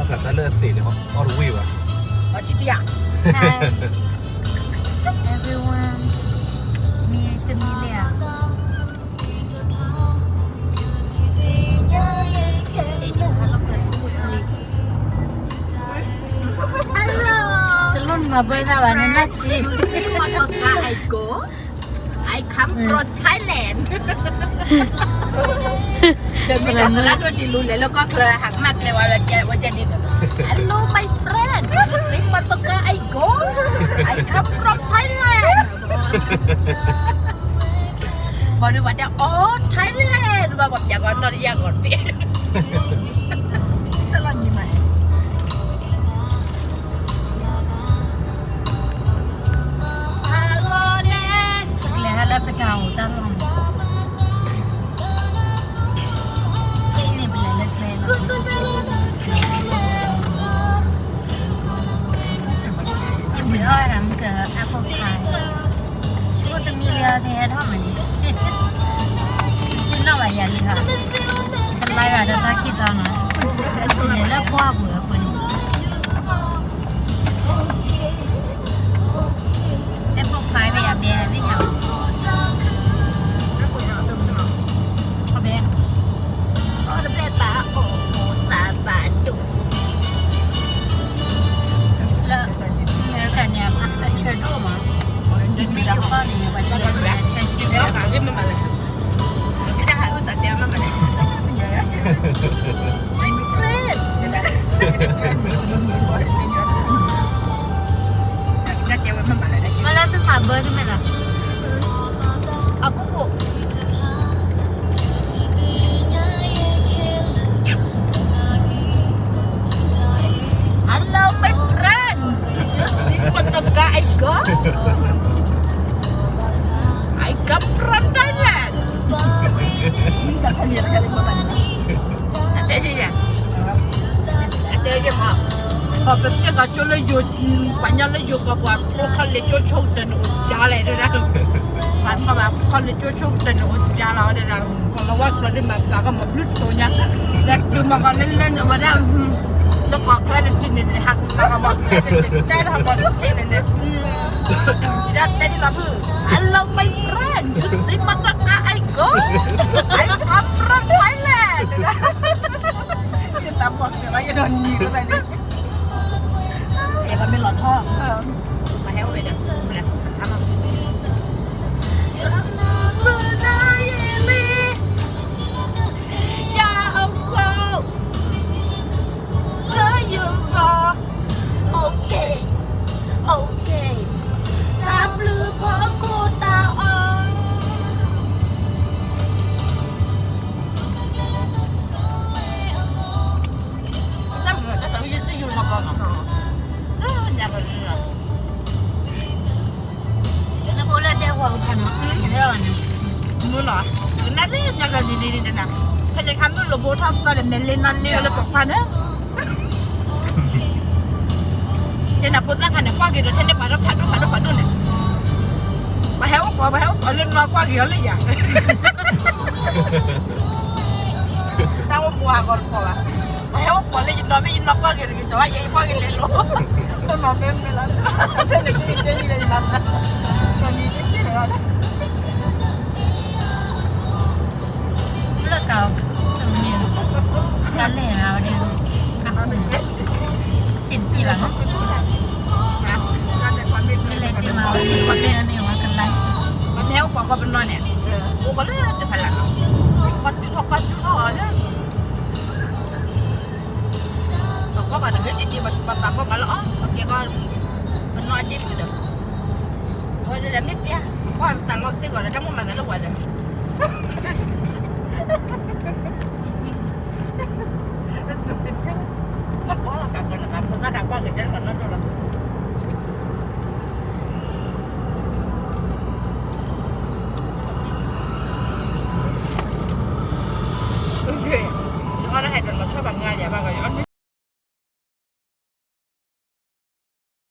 တၢ်လၢအသ့ၣ်န့ၣ် all the way ဘၣ်. Hi everyone. မ့ၢ်တမံၤလံဧါ. တလိၣ်နမၤဘၢတၢ်ဘၣ်န့ၣ် နၢ်ဆံ. You see Motorcar I go. I come from Thailand. ဒီးမ့ၢ်ဒီးသရၣ်ဒိၣ်ဒ်လူၤလဲၤလၢကီၢ်ချၢ ဟးကမၣ်ကျဲဝဲ ဝဲကဲဒ်ဒီး Hello my friend, this is Motorcar I go. I come from Thailand. ဘၣ်ဒီးဘၣ်တဲ Oh Thailand ဘၣ်ပှၤပျးကီးနီၢ်တယၢ်ဂီၤတဘ့ၣ် တလီၤညီမး ကျဲဟဲလၢပတၢ်အိၣ်တၢ်လီၢ်န့ၣ် ပလဲၤလၢကျဲလီၤ. ယဘုးအီၣ်ဝဲဒၣ်မ့ၢ်က apple pie ဆိတမံၤလၢအဟဲထီၣ်မးန့ၣ် ယနီၣ်ဘၣ်ယၤလံဟီ တလါဂၤဒီးတၢ်ခံသီနီၤ လဲၤလၢပှၢ်ပူၤအပူၤန့ၣ် apple pie ဘဲယၤဘဲသ့ၣ်ညါ အဘဲ အီၣ်တဘဲဘၣ်အိၣ်သးဘၣ်ဒိၣ် လၢအမဲရကၤန့ၣ် အဆၢဒိၣ်မး မ့ၢ်ဆိကီၢ်န့ၣ် ပှၤဆၢဆံ မ့ၢ်လၢသုမၤဘၢသုမဲာ်သး အကိၣ်ကိၣ် Hello my friend, this is Motorcar I go. I come from Thailand. အတဲယၤ အတဲယၤမး ပှၤပသ့ၣ်ကီးကၠိလၢယိၤ ပှၤညီလၢယိၤကီး ပှၤဖိခီလ့ၣ်ကၠိဆိကတၢၢ်န့ၣ်အိၣ်စှၤလဲၣ်တဲဒၣ် ပှၤထီၣ်ဘၣ်ဖိခီလ့ၣ်ကၠိဆိကတၢၢ်န့ၣ်အိၣ်စှၤလီၤတဲဒၣ် ကီၢ်လီၤဝါကျိၤဒ်မၤပျၢ်ကီၢ်မၤဘျုးတိၢ်ညါ လၢတုၤမၤကီးလၢလၢန့ၣ်ဝဲဒၣ် လၢကီၢ်ချၢတထံၣ်န့ၣ်န့ၣ် ဟးကမၤကီၢ်ကျဲန့ၣ်န့ၣ် တဲထီၣ်ကီၢ်တထံၣ်န့ၣ်န့ၣ် ဒီးတဲဒ်လီၤဖု Hello my friend, you see Motorcar I go, I come from Thailand. ယတၢ်ပီၢ်စၢၤလီၤ ယဒိးနံၤကသးန့ၣ် ယကမ့ၢ်လီၤထီၣ် မဟဲအိၣ်ဝဲဒီး မနုၤ အမ Okay, okay. တၢ်ဘျုးဖီခိၣ်တၢ်အီၣ် တၢ်မုာ်တၢ်သးဝံၣ်ယသ့ၣ်ယိၤလီၤဘျီနီၤ တၢ်ညါကလံၤလီၤ နအိၣ်လၢဒဲကဝီၤကဖၣ်နီၤ ကဟဲအီၤန့ၣ် မုၢ်နီၤ ကနၣ်လၢညါကလံၤလံၤန့ၣ်တနၤ ဖဲန့ၣ်ခါမုၢ်လိာ်ဘိထီၣ်သီဒီး မဲာ်လ့နီၢ်လ့ဝဲလၢပိာ်ခွါန့ၣ် ယနၢ်ဖိသၣ်ခါန့ၣ် ကွၢ်က့ၤဒီး ထဲန့ၣ်ပှၤဒီးဖးဒိၣ်ဖးဒိၣ်ဖးဒိၣ်န့ၣ် ပှၤဟဲအိၣ်ကိး ပှၤဟဲအိၣ်ကိးလၢနီၢ်ကွၢ်က့ၤအီၤလၢယၤ တၢ်အိၣ်မူဟးဂီၤတပီၤဘၣ် ပှၤဟဲအိၣ်ကိးလၢယနီၢ် မ့ၢ်ယနီၢ်ကွၢ်က့ၤတဂ့ၤ တဝဲယဲယကွၢ်က့ၤလဲၤလိာ် တနီၤမ့ၢ်မ့ၢ်လီၤ တနံၤတနံၤလၢယမၤ လၢက တၢ်လဲၢ်နၤဝဲဒၣ် အဃိန့ၣ် စံးတပျ့ၤဘၣ်နီၤ မ့ၢ်လဲၤက့ၤမၤဝဲ မ့ၢ်ဝဲကလါ ပမ့ၢ်အိၣ်ကိးကီးပနီၢ်န့ၣ် အိၣ်ကီးလၢတဖၣ်လၢ်နီၤ ကွၢ်တုၤထီၣ်ကွၢ်တုၤထီၣ်အီၤလၢ ပကွၢ်ဘၣ်တဂ့ၤ က့ၤက့ၤ ပသးကီၢ်မးလၢအီၤ ပကဲကီး ပနီၢ်အဒ့ၣ်ဖုဒီး ဝဲဒၣ်မ့ၢ်ပျၢ် ကွၢ်တၢ်လီၤသ့ၣ်ဂီၤဒီး တၢ်